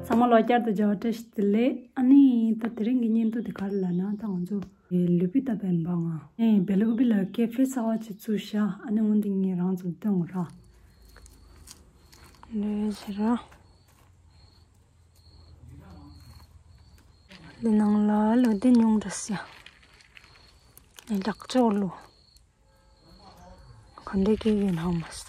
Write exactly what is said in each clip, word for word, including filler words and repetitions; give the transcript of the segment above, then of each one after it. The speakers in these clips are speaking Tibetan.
ཚང་མ་ལ་བསྐྱར་དུ་མཇལ་བ་བཀྲ་ཤིས་བདེ་ལེགས། ཨ་ནི་ད་དེ་རིང་གི་བརྙན་ཐུང་དེ་ག་རེ་ལབ་ན། ད་ང་ཚོ་ལུས་པོ་བཏབ་པའི་འབའ་ང་ཨེ་བེ་ལུ་བི་ལ་ཀེ་ཧྥེ་གསར་པ་ཅིག་བཙུགས་ཤག་ཨ་ནི་འོན་ཏེ་ངས་རང་ཚོར་སྟོན་དགོས་ར། ལས་བྱེད་ར། འདི་ནང་ལ་ལོ་དེ་ཉུང་འདྲ་སི་ཡ། ལག་ཅོག་ལོ། ག་འདྲ་སྐྱེ་གི་ནང་མ་ས།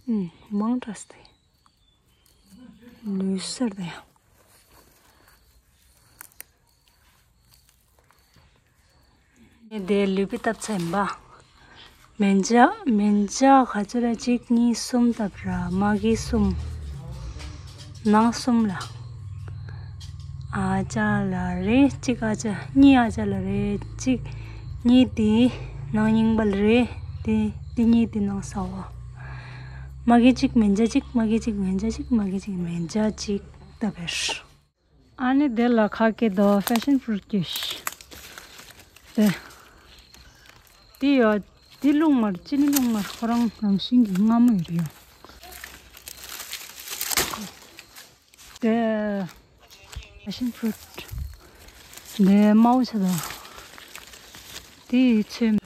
ཨུམ། མང་དྲགས་ཏེ། ལུས་སེར་དེ་ཡང་། དེ་ལུས་པོ་བཏབ་ཚར་ཡིན་པ། མན་ཇ་མན་ཇ་ག་ཚོད་ར། གཅིག་གཉིས་གསུམ་བཏབ་ར། མ་གི་གསུམ། ནང་གསུམ་ལ། ཨ་ཅག་ལ་རེ་གཅིག་ཨ་ཅག་གཉིས། ཨ་ཅག་ལ་རེ་གཅིག་གཉིས་དེ་ནང་རྙིང་པ་ལ་རེ། དེ་དེ་གཉིས་དེ་ནང་ས་བ། མ་གི་གཅིག་མན་ཇ་གཅིག་མ་གི་གཅིག་མན་ཇ་གཅིག་མ་གི་གཅིག་མན་ཇ་གཅིག་བཏབ་པ་རེད། ཨ་ནི་དེ་ལ་ཁ་སྐད་དོ་ཕེ་ཤན་ཕུ་རུ་ཊི་སྐྱེས། དེ། དེ་ཡོད། དེ་རླུང་མར་ཅི་ནི་རླུང་མར་ཁོ་རང་རང་བཞིན་གྱི་མངར་མོ་ཡོད་རེད་ཡོ། དེ། ཕེ་ཤན་ཕུ་རུ་ཊི། དེ་དམར་པོ་ཆགས་དང་། དེ་ཡི་ཚོད།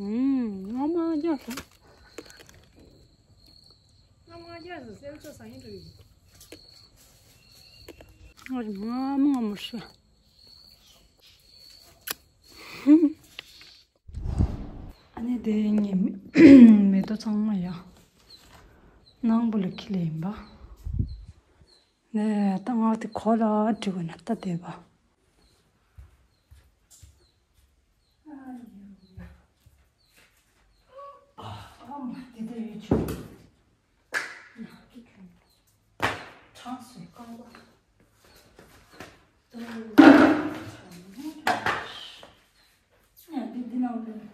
ཨུམ། ངོ་མ་རྒྱག་སོང་། ངོ་མ་རྒྱག་སོང་། སེམས་ཆོས་ཟ་ཡིན་འགྲོ་ཡིན། ང་རེ་ངོ་མ་ངོ་མ་ཤེས། ཨ་ནི་དེ་ངའི་མེ་ཏོག་ཚང་མ་ཡ། ནང་པོ་ལ་ཁྱེར་ལེ་ཡིན་པ། ནས་ད་ང་དེ་གོ་ལ་འགྲིག་གོ་ན་ད་བསྡད་པ། ཨ་མ་དེ་ད་ཡོད་ཆོག་གྲངས་སུ་རྐང་པ། ཡ་འདི་འདི་ནང་དུ་བྱས།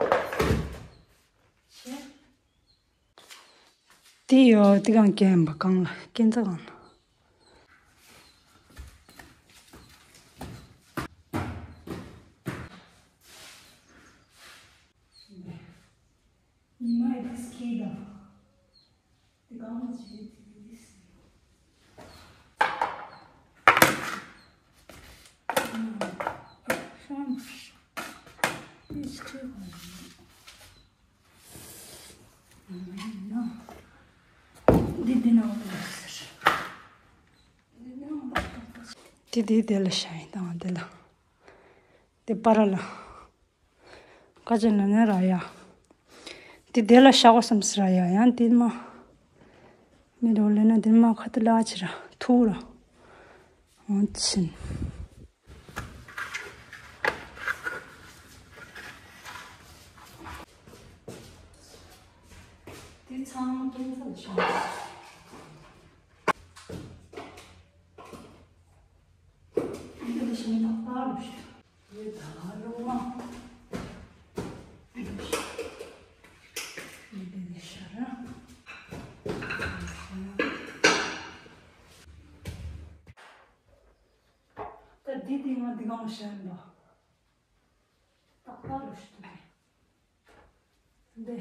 དེ་ཡོད། དེ་གང་སྐྱེན་པ་གང་ལ་སྐྱེན་ཚ་གང་ལ། ཉི་མ་ཡི་དེ་སྐྱེས་དང་། དེ་གང་ལ་བྱེད་དེ་དེ་སེ། ཤང་། དེ་སྐྱེས་གང་ལ། འདི་འདི་ནང་ལ་ཟེར། འདི་འདི་ལ་བཞག་ཡིན་དང་འདི་ལ། འདི་པ་ར་ལ། ཀ་ཅན་ལ་ནི་ར་ཡ། འདི་འདི་ལ་བཞག་གོ་བསམ་སི་ར་ཡ། ཡང་འདི་མ། མི་རོ་ལེ་ན་འདི་མ་ཁ་ཏུ་ལ་ཆི་ར་ཐུག་ར། འོན་ཆིན། དེ་ཚང་མ་སྐྱེན་ཚ་ལ་བྱུང་། འདི་ལ་ཞིང་ཐག་པ་རུ་ཞིག་ཡོད་ད་ལོ་མ། འདི་ལ་ཤ་ར། ད་འདི་འདི་ང་འདི་གང་བཤད་ཡིན་པ། ཏག་ཏག་རུ་ཞིག་འདུག་གས། འདི། འདི་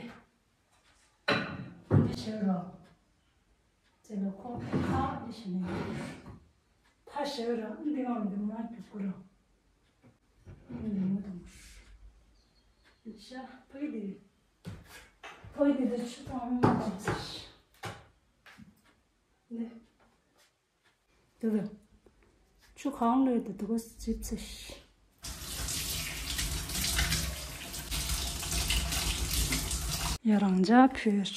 བྱེད་རོགས། ཙེ་ལ་ཁོ་ཕ་འདི་བྱེད་ནས། ཕ་བྱེད་རོགས། འདི་གང་འདི་མ་རྒྱུག་གི་རོགས། འདི་མ་དང་། འདི་ཤ་ཕ་གི་འདི། ཕ་གི་འདི་ཆུ་དང་མ་དང་ཚེ། འདི། དེ་ལ་ཆུ་གང་ལོས་དེ་དུ་གོ་ཅིབ་ཚེ། ཡ་རང་ཇ་ཕུར།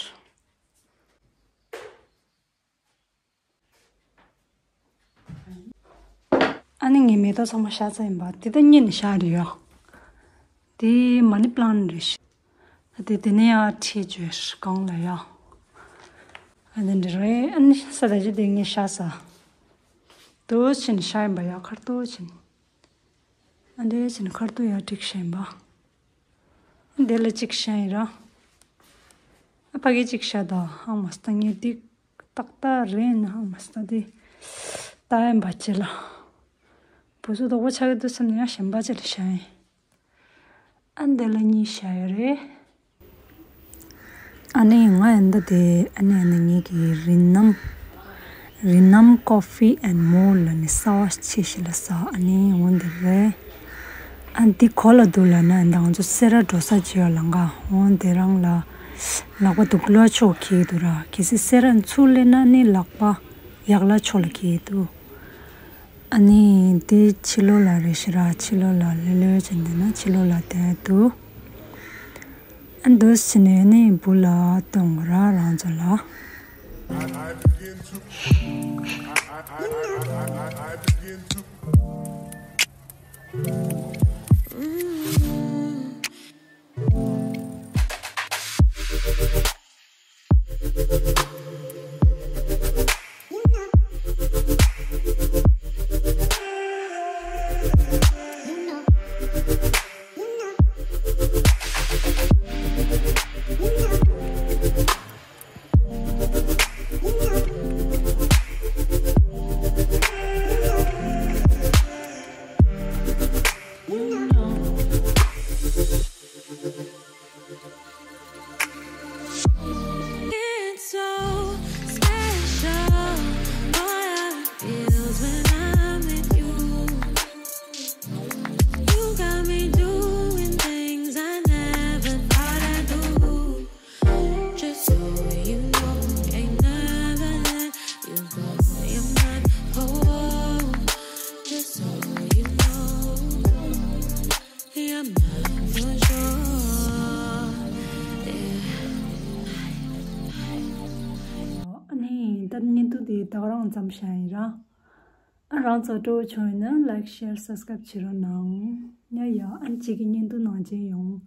ཨ་ནི་ངའི་མེ་ཏོག་ཚང་མ་ཤ་ཚ་ཡིན་པ། དེ་ད་གཉིས་ནས་ཤ་རེད་ཡ། དེ་མ་ནི་པི་ལན་རེད་ཤག་ཨ་དེ་དེ་ནས་ཡར་ཁྲིད་བཅོས་གང་ལ་ཡ། ཨ་དེ་འདྲ་རེད། ཨ་ནི་ས་ད་ཅི་དེ་ངས་ཤ་ཟ། དུ་ཕྱིན་ཤ་ཡིན་པ་ཡ། ཁར་དུ་ཕྱིན། ཨ་དེ་ཕྱིན་ཁར་དུ་ཡ་འགྲིག་ཤ་ཡིན་པ། འདི་ལ་གཅིག་བཞག་ཡིན་ར། ཨ་ཕ་གི་གཅིག་བཞག་དང་ཧང་མ་སྟ་ངས་འདི་ཏག་ཏག་རེད་ན་ཧང་མ་སྟ་འདི་ལྟ་ཡན་པ་ཅེ་ལ། བུ་སུ་དོག་པོ་ཆགས་ཀྱི་འདུག་བསམ་ནས་ཡང་གཞན་པ་ཅེ་ལ་བཞག་ཡིན། ཨ་འདི་ལ་གཉིས་བཞག་ཡོད་རེད། ཨ་ནི་ང་ཡིན་ད་དེ་ཨ་ནི་ཨ་ནི་ངེད་ཀྱི་རི་ནམ། རི་ནམ་Coffee and More ལ་ནི་གསར་བ་ཆེ་ཞིག་ལ་ས་ཨ་ནི་འོན་འདི་རེད། ཨ་འདི་གོ་ལ་འདུག་ལ་ན་ཨ་ནི་ང་ཚོ་སེ་ར་འགྲོ་ས་ཅི་ཡོད་ལ་འགའ་འོན་དེ་རང་ལ་ལག་པ་འདུག་ལ་ཕྱོགས་ཁེལ་འདུག་ར་གལ་སྲིད་སེ་ར་ཚུར་སླེབས་ན་ནི་ལག་པ་ཡག་ལ་ཕྱོགས་ལ་ཁེལ་འདུག་ཨ་ནི་འདི་ཕྱི་ལོགས་ལ་རེ་ཞིག་ར་ཕྱི་ལོགས་ལ་ལེ་ལོས་བྱས་འདི་ན་ཕྱི་ལོགས་ལ་བསྡད་འདུག་ཨ་འདུག་སེ་ནས་ནི་བུ་ལ་སྟོན་དགོས་ར་རང་ཚོ་ལ། It's so special, boy, how it feels when I'm with you. You got me doing things I never thought I'd do. Just so you know, ain't never let you go. You're mine, oh, just so you know. ཨ་ནི་ད་བརྙན་ཐུང་འདི་ད་ག་རང་ཙམ་བཞག་ཡིན་ར། ཨ་རང་ཚོ་སྤྲོ་བོ་བྱུང་ཡིན་ན་like, share, subscribe བྱེད་རོགས་གནང་། ཡ་ཡ་ཨ་ནི་གཅིག་གི་བརྙན་ཐུང་ནང་མཇལ་ཡོང་།